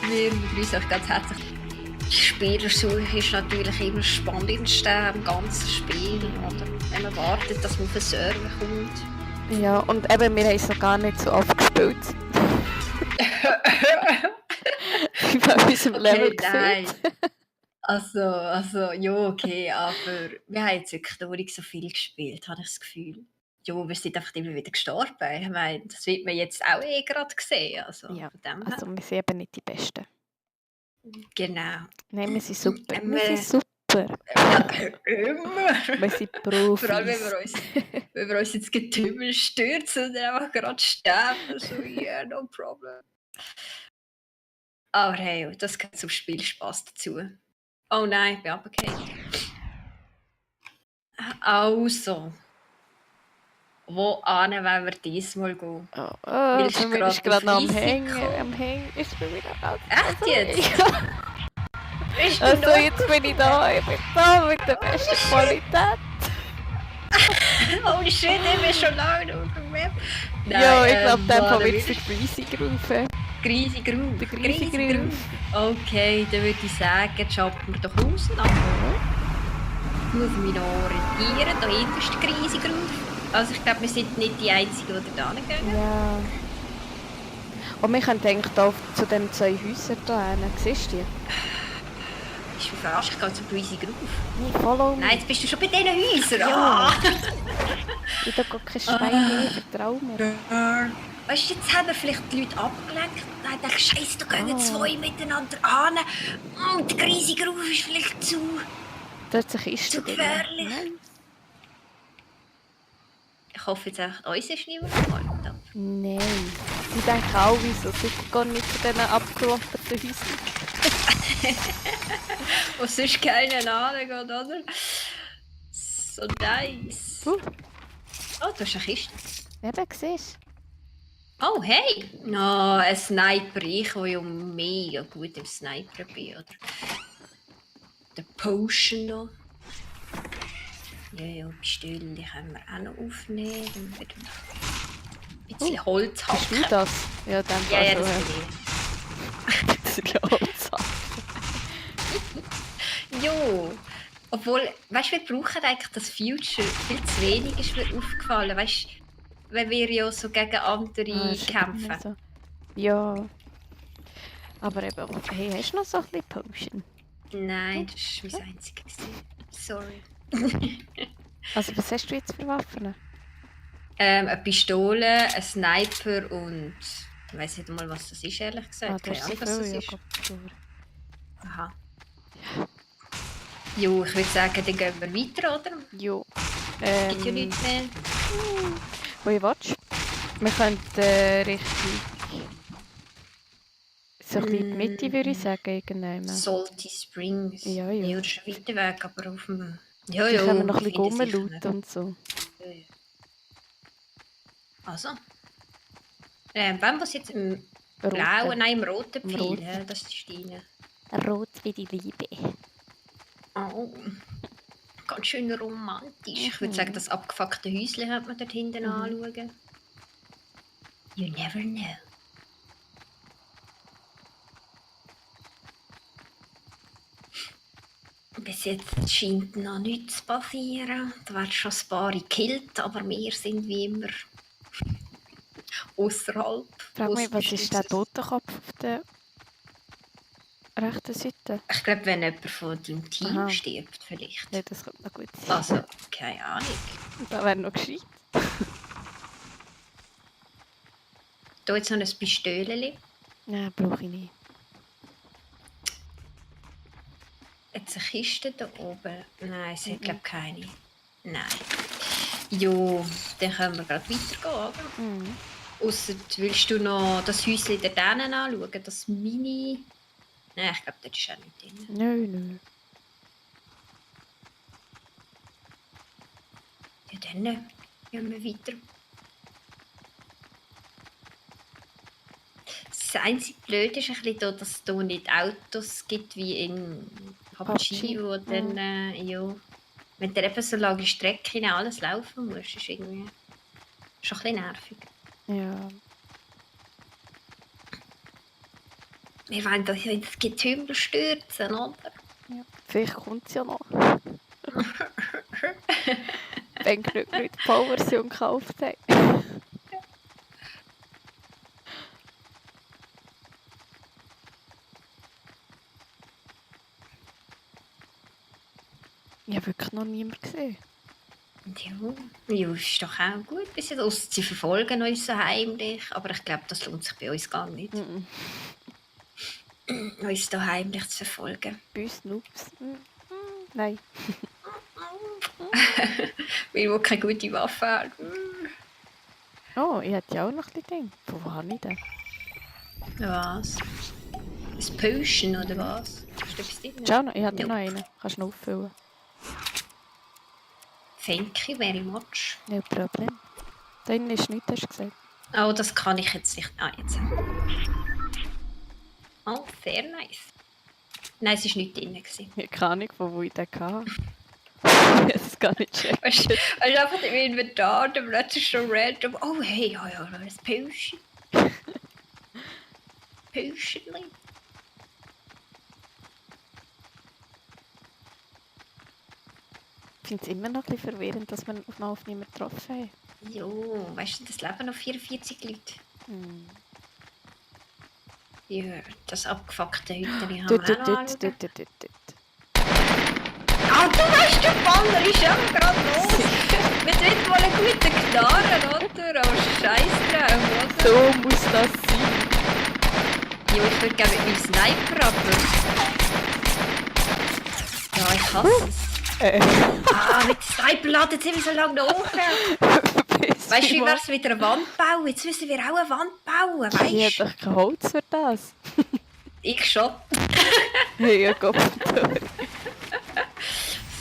Wir begrüßen euch ganz herzlich. Die Spielersuche ist natürlich immer das Spannendste am ganzen Spiel, oder? Wenn man wartet, dass man auf den Server kommt. Ja, und eben, wir haben es noch gar nicht so oft gespielt. Wie bei unserem Level nein. gesehen. Also, ja, okay, aber wir haben jetzt wirklich noch nicht so viel gespielt, habe ich das Gefühl. Ja, wir sind einfach immer wieder gestorben. Ich meine, das wird man jetzt auch gerade sehen. Also, Ja, von dem her. also wir sind eben nicht die Besten. Genau. Nein, wir sind super. Ähm, Wir sind super. Ja, immer. Wir sind Profis. Vor allem, wenn wir uns ins Getümmel stürzen und dann einfach gerade sterben. So, yeah, no problem. Aber hey, das gehört zum Spielspaß dazu. Oh nein, ich bin runtergefallen. Also, wo wollen wir diesmal gehen? Oh, Willst bei du mir ist gerade gerade noch am auf Easy Hängen. kommen? Am Hängen ist bei mir noch alles. Echt jetzt? Bist du Also noch jetzt bin ich da. Ich bin da mit der besten Qualität. Oh shit, ich bin schon lange auf dem Web. Ja, ich glaube, dann warte, wird es der Greasy Groove. Greasy Groove. Der Greasy Groove. Okay, dann würde ich sagen, jumpen wir doch raus. Ich muss mich noch orientieren. Da hinten ist der Greasy Groove. Also ich glaube, wir sind nicht die Einzigen, die da hingehen. Ja. Und wir können eigentlich da zu den 2 Häusern hier hin. Siehst du die? Ich bin überrascht, ich gehe zum Greasy Groove. Nee, follow me. Nein, jetzt bist du schon bei diesen Häusern. Ja. Ich habe gar kein Schwein mehr, vertrau mir. Weißt du, jetzt haben wir vielleicht die Leute abgelenkt. Nein, ich dachte, Scheiße, da gehen 2 miteinander an. Und der Greasy Groove ist vielleicht zu Dort ist eine Kiste zu drin. gefährlich. Nein. Ich hoffe jetzt echt, uns ist niemand gefolgt. Nein. Die denken auch, wieso sind gar nicht zu diesen abgelotteten Häusern. Was sonst keine Ahnung, oder? So nice. Oh, du hast eine Kiste. Eben, siehst Oh, hey! No, ein Sniper. Ich, der ja mega gut im Sniper bin, oder? Der Potion noch. Ja, Pistole, die können wir auch noch aufnehmen. Dann wird ein bisschen Holz du? Bist hacken. du das? Ja, dann Ja, das schon. bin Ein bisschen Holz haben. ich. Jo. Obwohl, weißt du, wir brauchen eigentlich das Future viel zu wenig, ist mir aufgefallen. Weißt du, wenn wir ja so gegen andere ist kämpfen. so. Ja. Aber eben, hey, hast du noch so ein bisschen Potion? Nein, das war mein einziges. Sorry. Also, was hast du jetzt für Waffen? Eine Pistole, ein Sniper und ich weiß nicht mal, was das ist, ehrlich gesagt. Das Keine ist Ahnung, was viel, das ja, ist. Aha. Jo, ich würde sagen, dann gehen wir weiter, oder? Jo. Gibt ja nichts mehr. Wo ich willst. Wir könnten Richtung... So ein bisschen die Mitte, würde ich sagen, irgendwann. Salty Springs. Ja. Ja, das ist ein weiter Weg, aber auf dem... Ja, Die können wir noch ein ich bisschen finde sicher rumlauten und so. Ja. Also. Wenn was jetzt im blauen, nein, im roten Im Pfeil, roten. ja, das ist deine. Rot wie die Liebe. Oh. Ganz schön romantisch. Ich würde sagen, das abgefuckte Häuschen könnte man dort hinten anschauen. You never know. Bis jetzt scheint noch nichts zu passieren. Da werden schon ein paar gekillt, aber wir sind wie immer außerhalb. Frag mich, was ist der Totenkopf auf der rechten Seite? Ich glaube, wenn jemand von deinem Team Aha. stirbt, vielleicht. Ja, das könnte noch gut sein. Also, keine Ahnung. Da wäre noch gescheit. Da jetzt noch ein Pistölchen. Nein, brauche ich nicht. Jetzt eine Kiste da oben. Nein, es hat glaube keine. Nein. Jo, dann können wir gerade weitergehen, oder? Ausser willst du noch das Häuschen dort hinten anschauen, das Mini... Nein, ich glaube, dort ist auch nicht drin. Nein. Ja, dann gehen wir weiter. Das einzige Blöde ist ein bisschen, da, dass es hier nicht Autos gibt wie in PUBG, wo dann, ja, wenn du eben so lange Strecken alles laufen musst, ist irgendwie schon ein bisschen nervig. Ja. Wir wollen doch in das Getümmel stürzen, oder? Ja. Vielleicht kommt es ja noch. Wenn genug Leute die Vollversion gekauft haben. Ich habe wirklich noch niemanden gesehen. Ja, ist doch auch gut. Bis jetzt. Ausser sie verfolgen uns so heimlich. Aber ich glaube, das lohnt sich bei uns gar nicht. Uns hier heimlich zu verfolgen. Bei uns Noobs? Nein. Weil wir keine gute Waffe haben. Oh, ich hätte ja auch noch ein bisschen Ding. Von wo habe ich denn? Was? Ein Potion oder was? Hast du etwas drin? Schau noch, ich hätte noch Nope. einen. Kannst du noch auffüllen? Thank you very much. Kein Problem. Da innen ist nichts, hast du gesagt. Oh, das kann ich jetzt nicht. Ah, jetzt. Oh, sehr nice. Nein, es war nicht drin. Ich habe keine Ahnung, von wo ich den hatte. Ich habe es gar nicht checken. Weißt du, einfach im Inventar, dann plötzlich schon random. Oh, hey, ja, ein Potion. Potionli. Ich finde es immer noch ein bisschen verwirrend, dass wir noch auf niemanden getroffen haben. Jo, weißt du, das leben noch 44 Leute. Ja, das abgefuckte Hütchen haben wir auch noch anschauen. Ah, du weißt, der Baller ist ja gerade los. Wir wird mal einen guten Knarren, oder? Aber Scheissdrauf, oder? So muss das sein. Jo, ich würde gerne mit meinem Sniper, aber... Ja, ich hasse es. Ah, mit dem Sniper laden sie so lange nach. Weißt du, wie wir es mit einer Wand bauen? Jetzt müssen wir auch eine Wand bauen, weißt du? Ich habe doch kein Holz für das. Ich schon. Hey, ja Gott. Was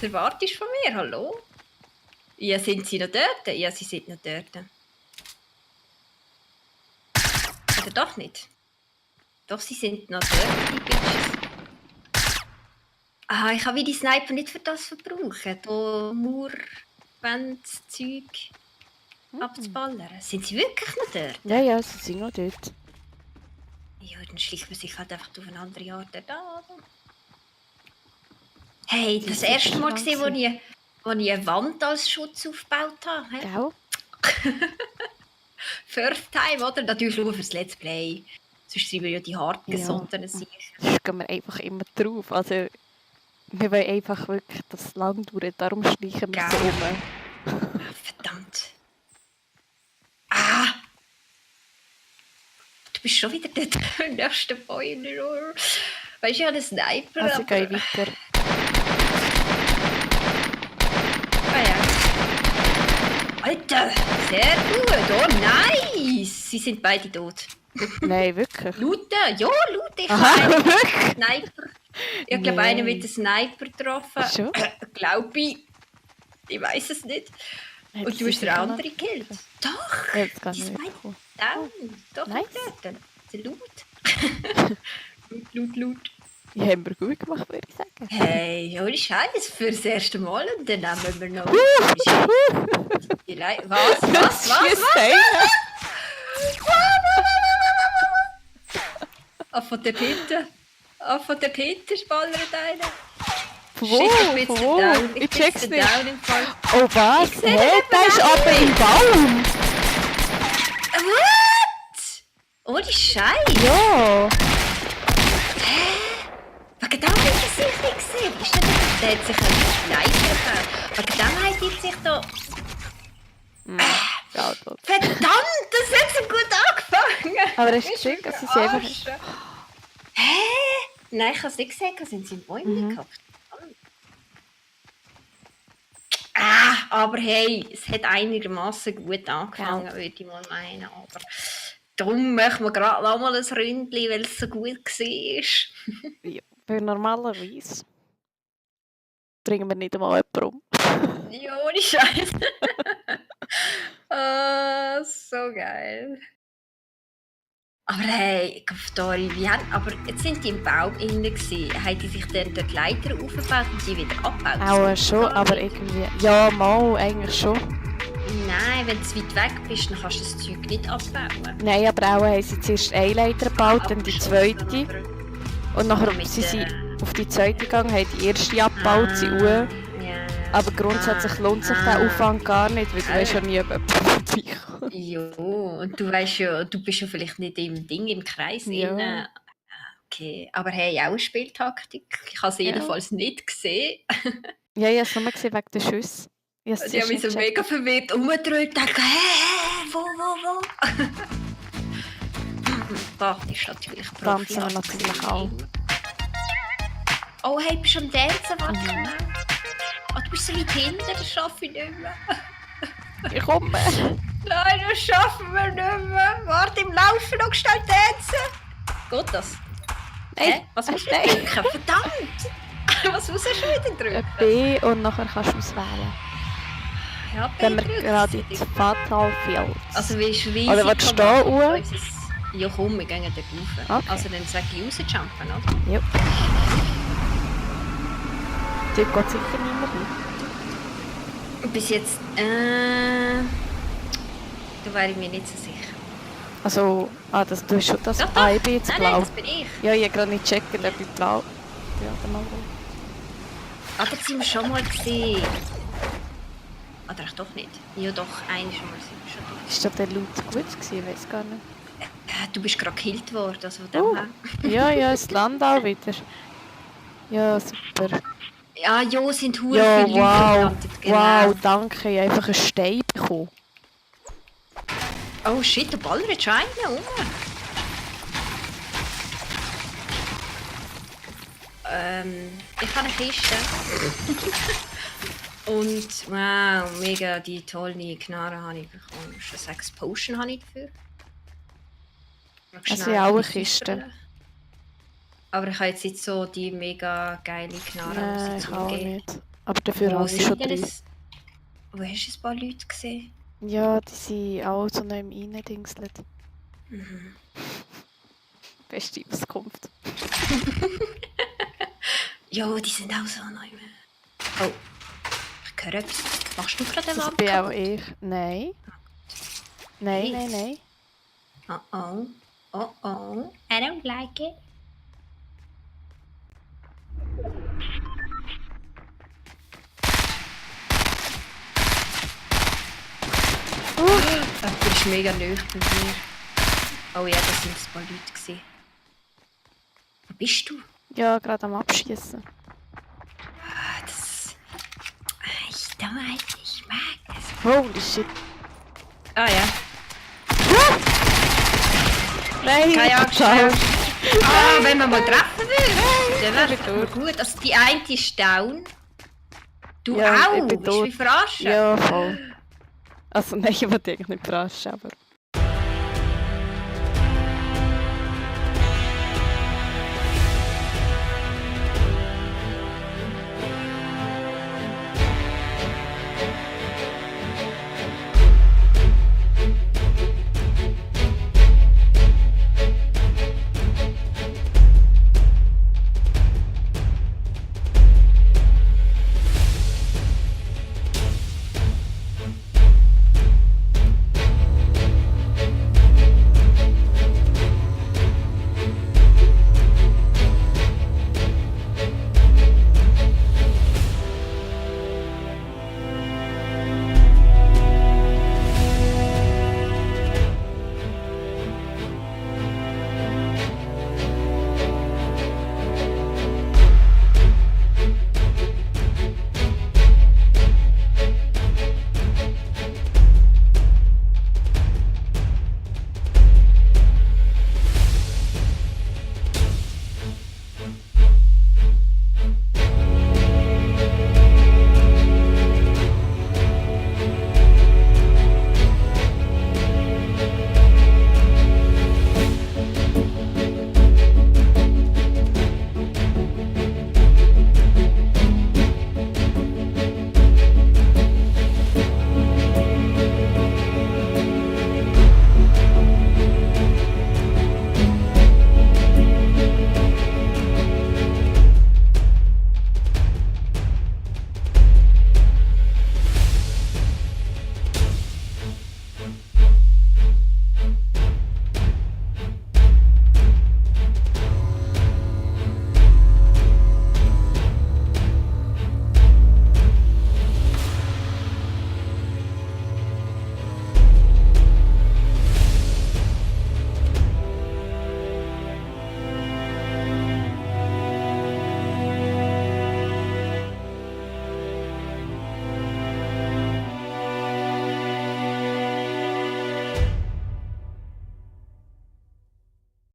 erwartest du von mir? Hallo? Ja, sind sie noch dort? Ja, sie sind noch dort. Oder doch nicht? Doch, sie sind noch dort, die Bitches. Ah, ich kann wie die Sniper nicht für das verbrauchen. Da Mauerwand-Zeug abzuballern. Sind sie wirklich noch dort? Ja, ja, sie sind noch dort. Ja, dann schleicht man sich halt einfach auf eine andere Art da. Hey, das sind erste Mal schon gesehen, wo ich eine Wand als Schutz aufgebaut habe. He? Gell? First time, oder? Natürlich nur fürs Let's Play. Sonst sind wir ja die hartgesottenen sicher. Da gehen wir einfach immer drauf. Also, wir wollen einfach wirklich das lang dauern, darum schleichen wir so um. Verdammt. Ah! Du bist schon wieder dort im nächsten Boiler. Weißt du, ich habe einen Sniper. Also gehe ich weiter. Ah ja. Alter, sehr gut. Oh, nice. Sie sind beide tot. Nein, wirklich? Looten? Ja, looten. Ich Aha, habe einen wirklich? Sniper. Ich glaube, einen mit dem Sniper getroffen. Schon? Glaube ich. Ich weiß es nicht. Und du hast den anderen gekillt. Doch! Ja, das kann Die ich sind nicht. down. Doch, Nice. dort. Der Loot. Loot. Die haben wir gut gemacht, würde ich sagen. Hey, ohne Scheiß, für das erste Mal. Und dann nehmen wir noch... Was? Schießt einer. Ah, von der Pinte. Ah, von der Pinte ballert einer. Von Shit, wo? ich bin Von jetzt wo? down. Ich check's bin nicht. jetzt down im Fall. Oh was? Ich seh Hä? den Der ist eben aber im Baum! What? Ohne Scheiß. Ja! Wegen dem hat er sich nicht gesehen. Ist das nicht? Der hat sich einen Sniper gebaut. Wegen dem hat er sich da... Ja, das. Verdammt, das hat so gut angefangen. Aber hast du gesehen, dass sie selber... Hä? Nein, ich habe es nicht gesehen. Sind sie in Bäume gehabt? Ah, aber hey, es hat einigermaßen gut angefangen, würde ich mal meinen. Aber darum machen wir gerade noch mal ein Ründchen, weil es so gut war. Ja, weil normalerweise bringen wir nicht einmal jemanden um. Ja, ohne Scheiß. Ah, so geil. Aber hey, Dori, aber jetzt sind die im Baum innen gewesen. Haben die sich dann dort Leiter aufgebaut und die wieder abgebaut? Auch schon, aber irgendwie... Ja, mal, eigentlich schon. Nein, wenn du weit weg bist, dann kannst du das Zeug nicht abbauen. Nein, aber auch haben sie zuerst eine Leiter gebaut, dann die zweite. Und nachher Mit, sind sie auf die zweite gegangen, haben die erste abgebaut, sie ja. Aber grundsätzlich lohnt sich der Aufwand gar nicht, weil du weißt ja nie, ob jemand vorbeikommt. Ja, und du weißt ja, du bist ja vielleicht nicht im Ding, im Kreis Ja. drin. Okay, aber hey, auch eine Spieltaktik. Ich habe sie Ja. jedenfalls nicht gesehen. Ja, ich habe es nur gesehen wegen den Schüssen. Die haben mich so mega verwirrt umgedreht und dachte, wo? Das ist natürlich Tanzen wir natürlich auch. Oh, hey, bist du am Tanzen? Warte mal. Oh, du bist so weit hinten, das schaffe ich nicht mehr. Ich komme. Nein, das schaffen wir nicht mehr. Warte, im Laufen noch schnell tanzen. Geht das? Nein. Was musst du Nein. drücken? Verdammt! Was musst du schon wieder drücken? B und nachher kannst du auswählen. Ja, Wenn wir gerade in die Fatal Fields. Also wie ist riesig. Oder willst du da raus? Ja komm, wir gehen dort rauf. Okay. Also dann sag ich rausjumpen, oder? Ja. Dort geht sicher niemand hin. Bis jetzt, da wäre ich mir nicht so sicher. Also, du hast schon das. Doch, Ah, ich bin jetzt nein, blau. das bin ich. Ja, ich habe gerade nicht gecheckt, ob ich blau. Ja, genau. Aber das sind wir schon mal gesehen. Oder ach doch nicht. Ja doch, eine schon mal sind wir schon durch. Ist da der Loot gut gewesen? Ich weiß gar nicht. Du bist gerade gekillt worden, also von dem her. Ja, es landet auch wieder. Ja, super. Ja, sind hure Ja, viele Leute wow. gelandet, genau. Wow, danke. Ich habe einfach einen Stein bekommen. Oh shit, der ballert schon einen ich habe eine Kiste. Und wow, mega die tolle Knarre habe ich bekommen. Schon 6 Potion habe ich dafür. Also ja, auch eine Kiste. Aber ich habe jetzt nicht so die mega geile Knarre. Nein, ich auch nicht. Aber dafür habe ich schon 3. Wo hast du ein paar Leute gesehen? Ja, die sind auch so noch im Innendingselt. Beste Auskunft. Ja, die sind auch so neu. Oh, ich höre etwas. Machst du gerade eine Das Lampe? bin auch ich. Nein. Nein, Nichts. nein, nein. Oh. I don't like it. Du bist mega nahe bei mir. Oh ja, das sind ein paar Leute gewesen. Wo bist du? Ja, gerade am Abschießen. Ich mag es. Holy shit. Ah ja. Nein, Keine Angst. ciao. Wenn man mal treffen will, dann wäre es gut. Also die eine ist down. Du Ja, auch? ich bin Bist du tot. mich verarschen? Ja, voll. Also nein, ich wollte eigentlich nicht verarschen, aber...